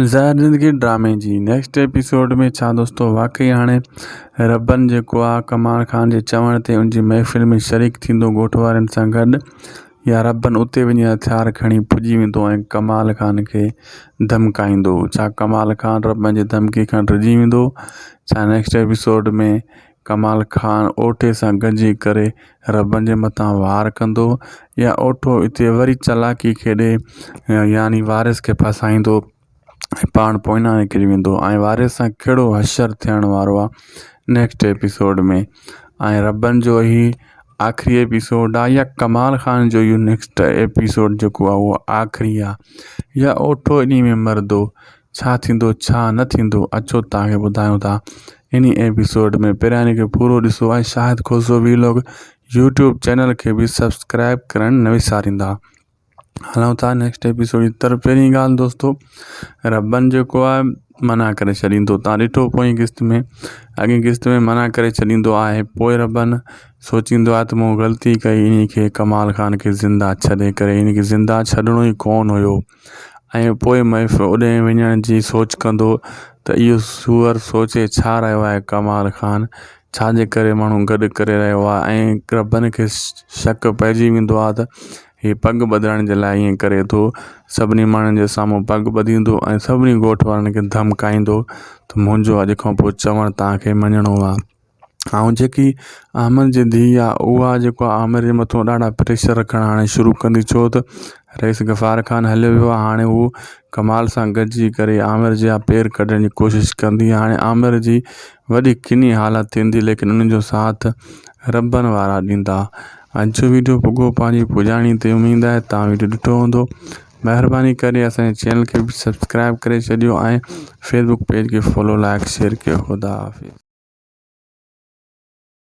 زهر زندگي ڊرامي جي نيڪسٽ ايپيسوڊ ۾ ڇا دوستو واقعي هاڻي ربن جيڪو آ ڪمال خان جي چوڻ تي ان جي محفل ۾ شريڪ ٿيندو ڳوٺ وارن سان گڏ يا ربن اتي وڃي هٿيار کڻي پڄي ويندو ۽ ڪمال خان کي ڌمڪائيندو ڇا ڪمال خان ربن جي ڌمڪي کان ڊڄي ويندو ڇا نيڪسٽ ايپيسوڊ ۾ ڪمال خان اوٺي سان گڏجي ڪري ربن جي مٿان وار ڪندو يا اوٺو اتي وري چالاڪي کيڏي يعني وارث کي ڦاسائيندو ۽ پاڻ پوئنا نڪري ويندو ۽ وارث سان ڪهڙو حشر ٿيڻ وارو آهي نيڪسٽ ايپيسوڊ ۾ ۽ ربن جو هي آخري ايپيسوڊ آهي يا ڪمال خان جو اهو نيڪسٽ ايپيسوڊ جيڪو آهي اهو آخري آهي يا اوٺو انهي ۾ مردو ڇا ٿيندو ڇا نه ٿيندو اچو توهان کي ٻڌايون ٿا انهي ايپيسوڊ ۾ پهريان ان کي پورو ڏسو ۽ Shahid Khoso vlog YouTube channel کي به سبسڪرائب ڪرڻ نه وساريندا هلون ٿا نيڪسٽ ايپيسوڊ جي طرف پهرين ڳالهه دوستو ربن جيڪو آهي منع ڪري ڇڏيندو تان ڏٺو پوئين قسط ۾ اڳين قسط ۾ منع ڪري ڇڏيندو آهي پوء ربن سوچيندو آهي ته مون غلطي ڪئي انهي کي ڪمال خان کي زنده ڇڏي ڪري ان کي زنده ڇڏڻو ئي ڪون هيو ۽ پوء محفل اوڏي وڃڻ جي سوچ ڪندو ته اهو سوئر سوچي ڇا رهيو آهي ڪمال خان ڇا جي ڪري ماڻهو گڏ ڪري رهيو آهي ۽ ربن کي شڪ پئجي ويندو آهي ته هي پڳ ٻڌڻ جي لاء ائين ڪري ٿو سڀني ماڻهن جي سامهون پڳ ٻڌيندو ۽ سڀني ڳوٺ وارن کي ڌمڪائيندو ته منهنجو اڄ کان پوء چوڻ توهان کي مڃڻو آهي. ۽ جيڪي احمد جي ڌيء آ اها جيڪو آ عامر جي مٿو ڏاڍا پريشر رکڻ هاڻي شروع ڪندي ڇو ته رئيس غفار خان هليو ويو آ هاڻي هو ڪمال سان گڏجي ڪري عامر جا پير ڪڍڻ جي ڪوشش ڪندي هاڻي عامر جي وڏي ڪني حالت ٿيندي ليڪن ان جو ساٿ ربن وارا ڏيندا اڄ جو ويڊيو پڳو پنهنجي پڄاڻي تي اميد آهي تان ويڊيو ڏٺو هوندو مهرباني ڪري اسان جي چينل کي به سبسڪرائب ڪري ڇڏيو ۽ فيسبوڪ پيج کي فالو لائڪ شيئر ڪيو خدا حافظ.